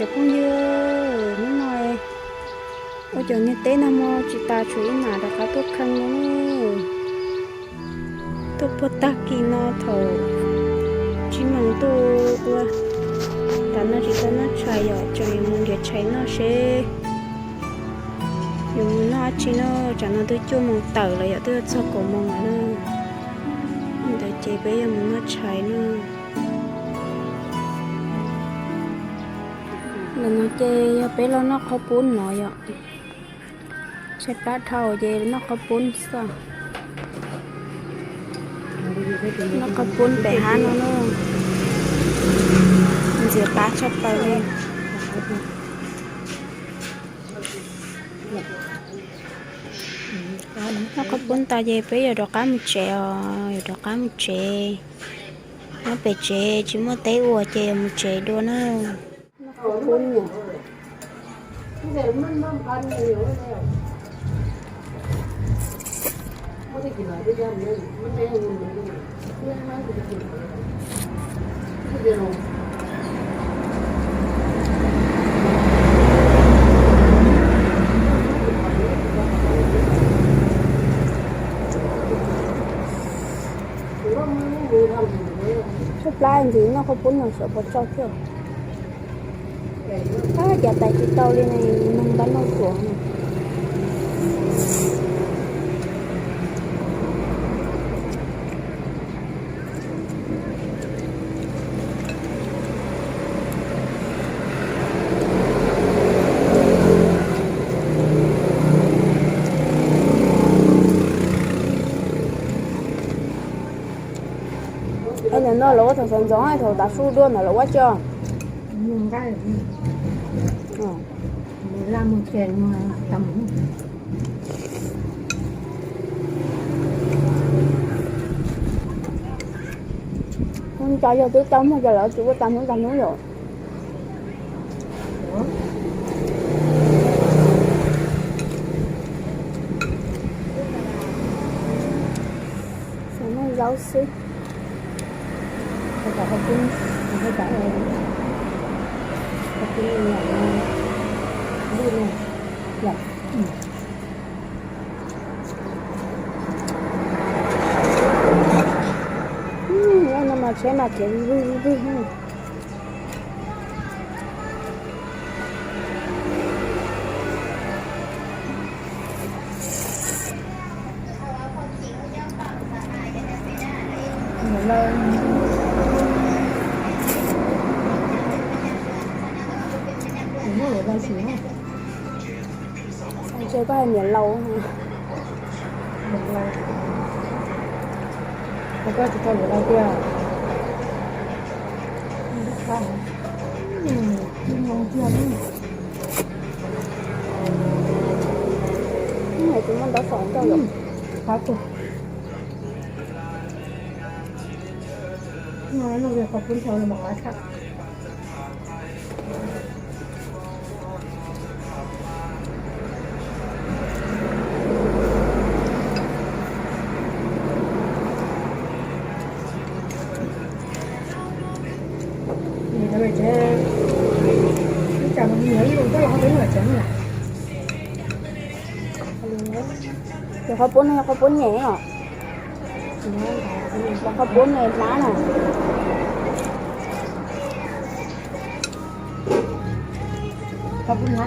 Cov phooj ywg, hnub no ua cov niag teb nag hmo tsis tas tshuav ib nam rov qab tuaj kheej no. Tuaj puag tag kis no thaum tsib moos tuaj ua, tam no tsis tau noj tshais yom, tseem yuav mus nrhiav tshais noj seb yuav mus noj dab tsi no. Tsam no twb cuaj moos tawm lawm yom, twb yuav txog kaum moos lawm na. Ntawd ces peb yuav mus noj tshais na. Ntawm no ces yog peb los noj qhaub poob no yom. Tshaib plab dhau ces noj qhaub poob xwb. Noj qhaub poob pem hav no na, ntxim qab tshaj plaws li. Noj qhaub poob tas ces peb yuav rov qab mus tsev os, yuav rov qab mus tsev. Nyob pem tsev tsis muaj teb ua ces yuav mus tsev dua na. Tshaib plab ntxiv noj qhaub poob no xyov puas tsau thiab. Ab, cas tais tsis tau li ne, neeg npaj noj tuaj. Ntawm no lawv ua thaum sawv ntxov, thaum tav su dua ntawd lawv ua tso. Cov yog twb tau muag ces lawv tsis ua tas hnub tas hnub yom. Xav noj zaub xwb. Nyob no mas tsheb mas kev vwg vwg. Ntshe koj hais niam laus. Koj tsis tau niam laus tiag. Tsis muaj ntau xom ncauj yom. Qab tuag. Qhov pub nthav no mas qab tshaj. Cov qhaub poob no yog qhaub poob nyem os. Cov qhaub poob nyem hlab na.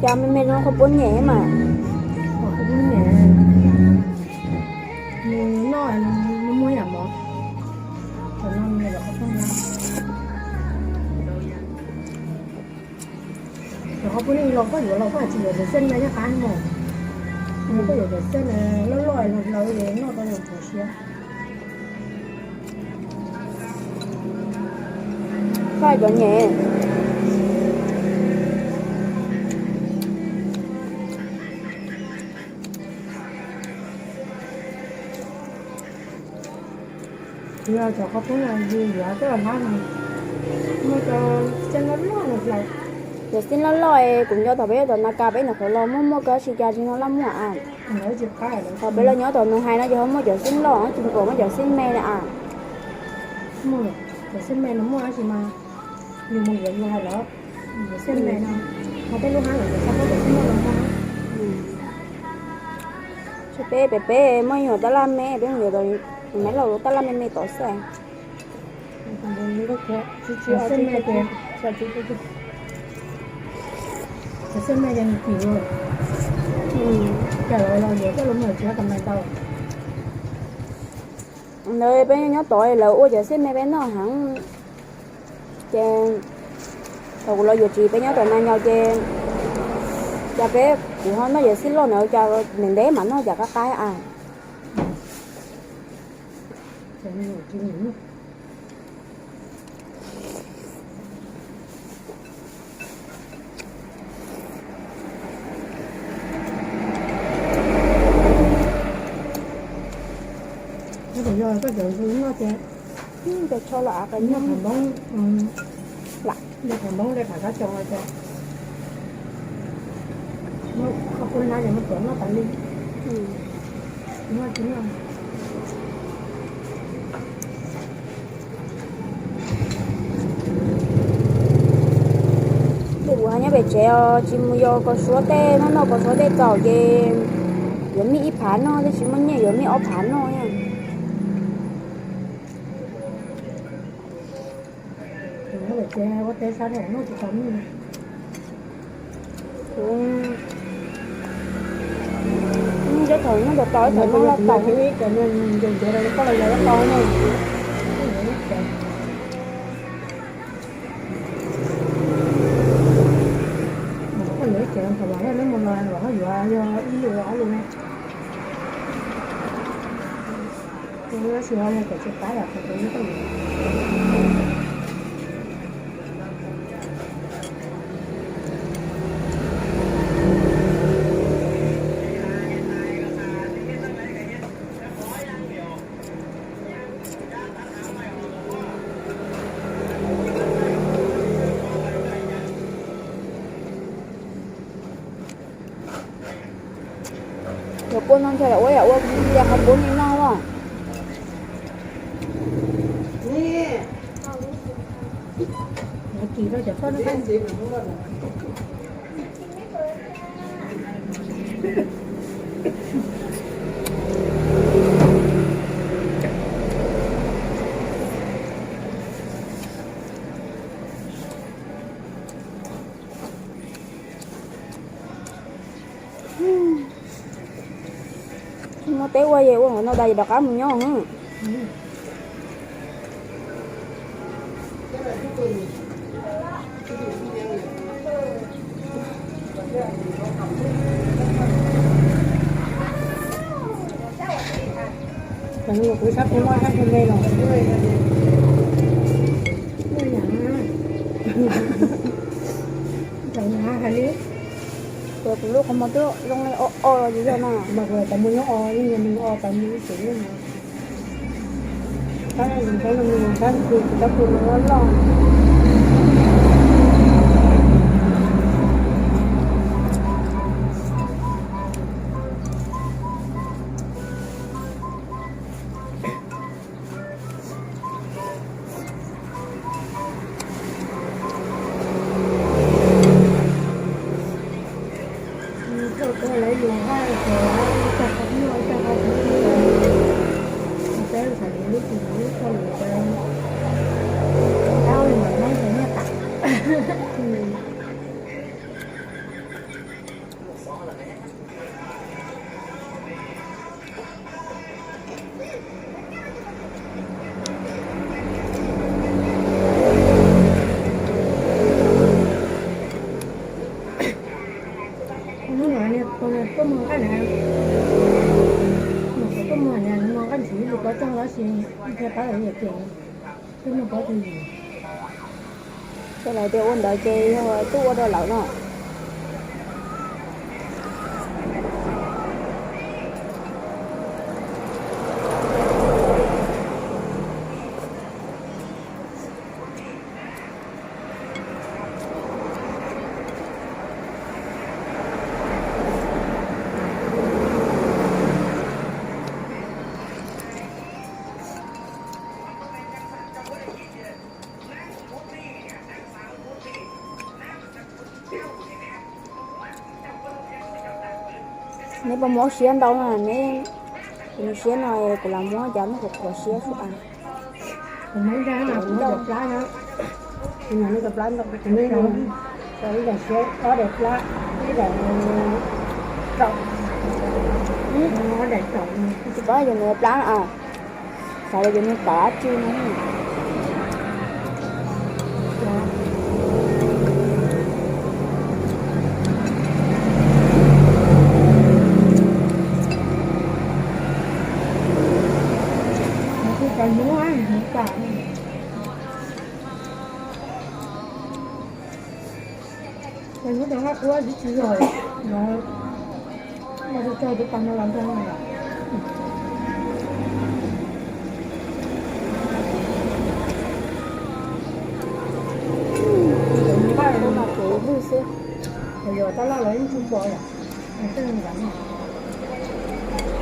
Cas me me no qhaub poob nyem mas. Nws noj nws muaj yam mov. Cov qhaub poob nyem los koj yuav los koj tsis yuav cov xeeb na nyob qab no. Koj yuav cov xeeb loj loj los noj tau yog khuv siab. Koj cov nyem. Yog cov qhaub poob no yus yuav coj los hlab no, muaj cov xeeb loj loj los. Cov xeeb loj loj es kuv nco thaum peb nyob tom Nas Kas peb nyuam qhuav los muaj muaj kawg, tsis cas tsis no laj muaj a. Thaum peb los nyob tom Nus Hais no ces ho muaj cov xeeb loj, tsis npaum muaj cov xeeb me na a. Muaj, cov xeb me no muaj dab tsi mas yus mus yuav yus hais los, cov xeb me no, ho tej lub hab los cov xab pob cov xeb me no muaj. Peb pem peb muaj ib nyuag tab laj me, peb mus yuav, maiv laus lub tab laj me me tod xwb. Cov xeb me ces, cov xeb me ces nws kim, cas los yuav coj los muag tsis kam ntau. Ntawd peb nyob tod lawv ua cov xeb me peb noj heev. Ces thaum kuv los yuav txiv peb nyob tom Nas Nyos ces, cas peb kuv ho noj cov xib loj ntawd cas ntev ntev mas noj cas qab qab a. Yog koj cov zoo noj ces cov tsho los av qas nyob, nyob tham npoob, nyob tham npoob li tham kab xyoo los ces muab koj pub hnab ces muab tuav noj tas li. Noj tsis noj. Tej kuv hais nyob pem tsev os, tsis mus yos kos suav tej, noj noj kos suav tej txaus ces yuav mij ib phav noj, tej tsis muaj nyiaj yuav mij ob phav noj. Ua teb sab noj tsis tau mij. Kuv cov thaum nyob tau tau, ib thaum noj loj tau. Koj los yog loj tau ne. Koj yuav ib cev thaum los lawv mus los los yuav yog ib lus ob lus ne. Tab sis ho yog cov tsis qab yom, cov tsis qab yuav. Cov kua no ntshe ua yam ua li qhov kua li no los. Tsis muaj teb ua, yog ua hauv no tas yog rov qab mus nyob. Kuv sab pug loj sab pug me los. Kuv lub qhov muag twb zoo li o o los yog no. Mas kuv tas mus nyob o, yeej yog nws o tas mus ib tsev no. Tab tab mus tab tab pug loj loj. Koj lawv lus haj ces ib co qhov muaj ib co qhov tsis muaj. Peb xam li lub tsis lub koj lus ces tab li mam neb ces nyiaj tas. Hnub no tuaj muag nqaij na, tuaj muag nqaij ntxiv lus kov coj los sis thiaj pab lawv yam ces tuaj muag pob twg yim. Ces lawv tias ua ntawd ces yog twb ua rau lawv no. Neb puas muab siab ntau no, neb, kuv siab no, kuv lam muab cov ntoo qhuav qhuav siab xwb as. Kuv muab ntau, kuv muab daim plab na. Kuv muab daim plab ntau, kuv muab ib daim siab, ob daim plab, ib daim tsaum, ob daim tsaum. Tsis paub yus mus plab no, xav tias yus mus tom dab tsi no. Hnub no qab qhuab tsis tsis yog, no, no tso tau no los ntog no. Nqaij no mas kev lwj xwb, yog tab laj los yeej tsis pom yom, tseem ntxeev,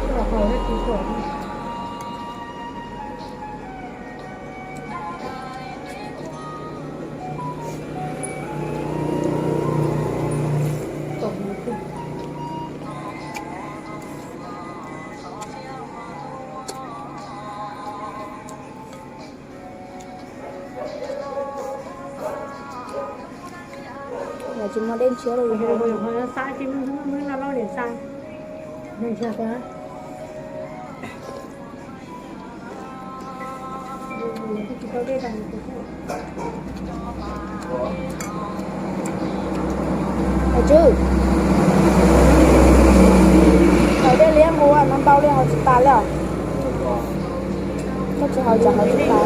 tseem qau tsis pom. Tsis muaj dej ntshiab li. Xa, dej ntshiab. Hais tswv, haus dej liab nqus no ntau li, haus tsis tas li os. Koj tsis haus tsam haus tsis tas.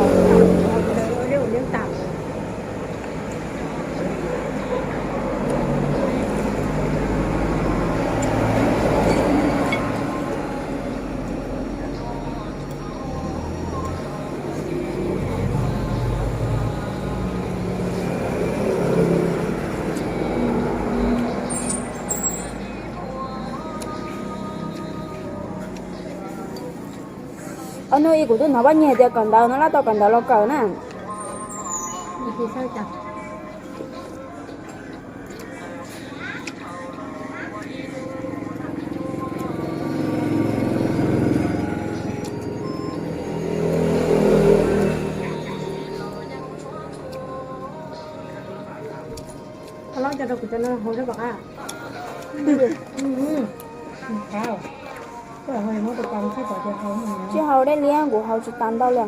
Ob hnub ib kuv twb hnov poj niam tias kawm ntawv no, laj tau kawm ntawv los kawm na. Tsis haus dej liab, kuv haus tsis tas ntau li.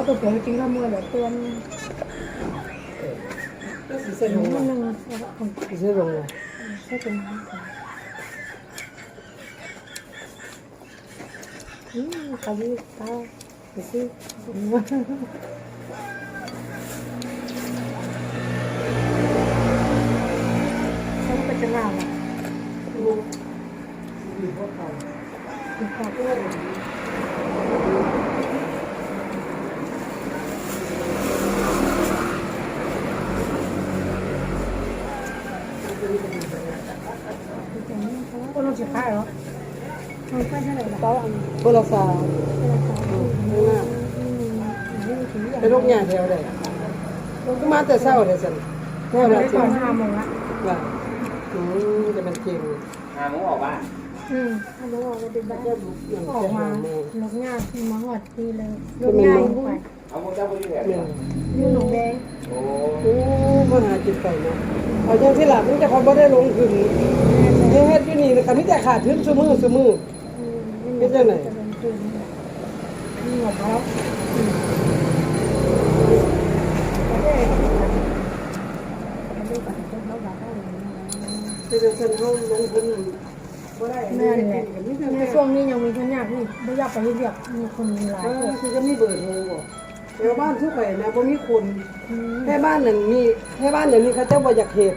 Tus pem tsis nkag muag lawm tua. Koj los xav, peb lub nyaj thiab, koj mab tes xav ua daim xav, ua daim xav, tus cov man ces. Tus me lub, tus mab has tsis tawm no, ho yog thiaj lam muab cov qhov npawb dej loo hwm, yog hais rau ni qhov neb caj qha thwb txhua mwg txhua mwg, peb coj na. Ces loo hwm. นั่นแหละ ในช่วงนี้ยังมีคนยากนี่ ไม่อยากไปเรียก มีคนหลายคน คือจะมีเบอร์โทรบอก แต่ว่าบ้านทุกแห่งนะบ่มีคน แค่บ้านหนึ่งมี แค่บ้านหนึ่งมีเขาเจ้าบ่อยากเห็ด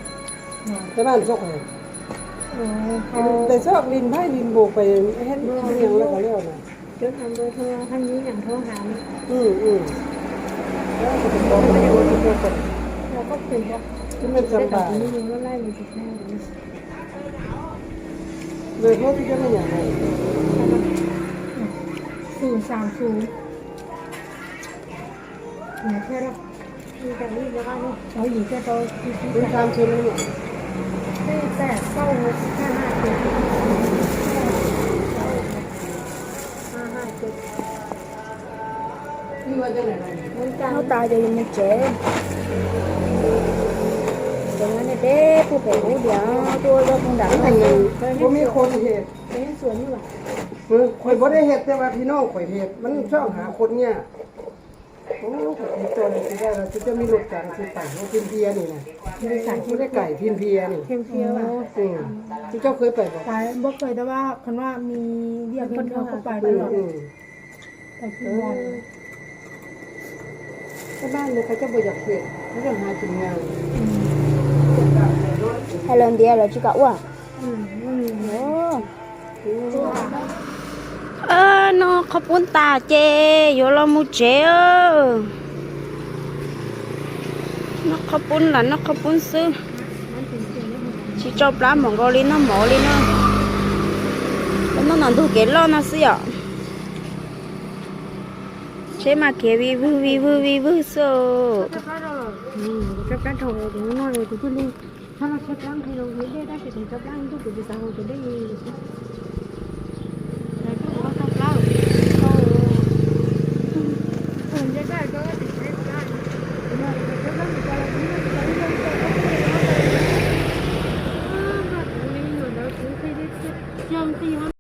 แต่บ้านทุกแห่ง แต่ซอกดินไผ่ดินโบกไปเฮ็ดอิหยังแล้วก็แล้วนะ จดเอาเบอร์โทร ถ้ามีหยังโทรหา อืมอืม แล้วก็ติดต่อกัน เราก็คุยกัน ที่มันสบาย ไม่มีเมื่อไหร่มันจะได้ เบอร์โทรที่จะไม่อย่างไร ศูนย์สามศูนย์ ไหนแค่ละ มีแต่นี่แล้วก็นี่ เอาอีกแค่ตัว ศูนย์สามศูนย์ นี่ สี่แปดเก้าหกห้าห้าเจ็ด ห้าห้าเจ็ด Hnub tas ces yus mus tsev. Ces nyob nej peb pub pem ub diam, tuaj zov pub nram no. บ่มีคนเห็ด ข่อยบ่ได้เห็ด แต่ว่าพี่น้องข่อยเห็ด มันชอบหาคนเนี่ย โอ้ ข่อยติดต่อเลยสิได้ เราจะมีรถจักรสิไป เฮาเพียๆ นี่นะ บ่ได้ไกล เพียๆ นี่ เพียๆ ว่ะ อืม เจ้าเคยไปบ่ ไป บ่เคย แต่ว่าคันว่ามีเวียกเฮ็ดเราก็ไปตลอด อืม ไปกินบ่อย แต่บ้านเนี่ยเขาจะบ่อยากเฮ็ด เขาจะหากินง่าย Hais lus ntiav lawv tsis kam ua. Noj qhaub poob tas ces yuav los mus tsev. Noj qhaub poob los noj qhaub poob xwb, tsis tsau plab mov nkaus li noj mov li na. Noj no ntug kev loj no xwb yom. Tsheb mas khiav vij vwg vij vwg vij vwg xwb.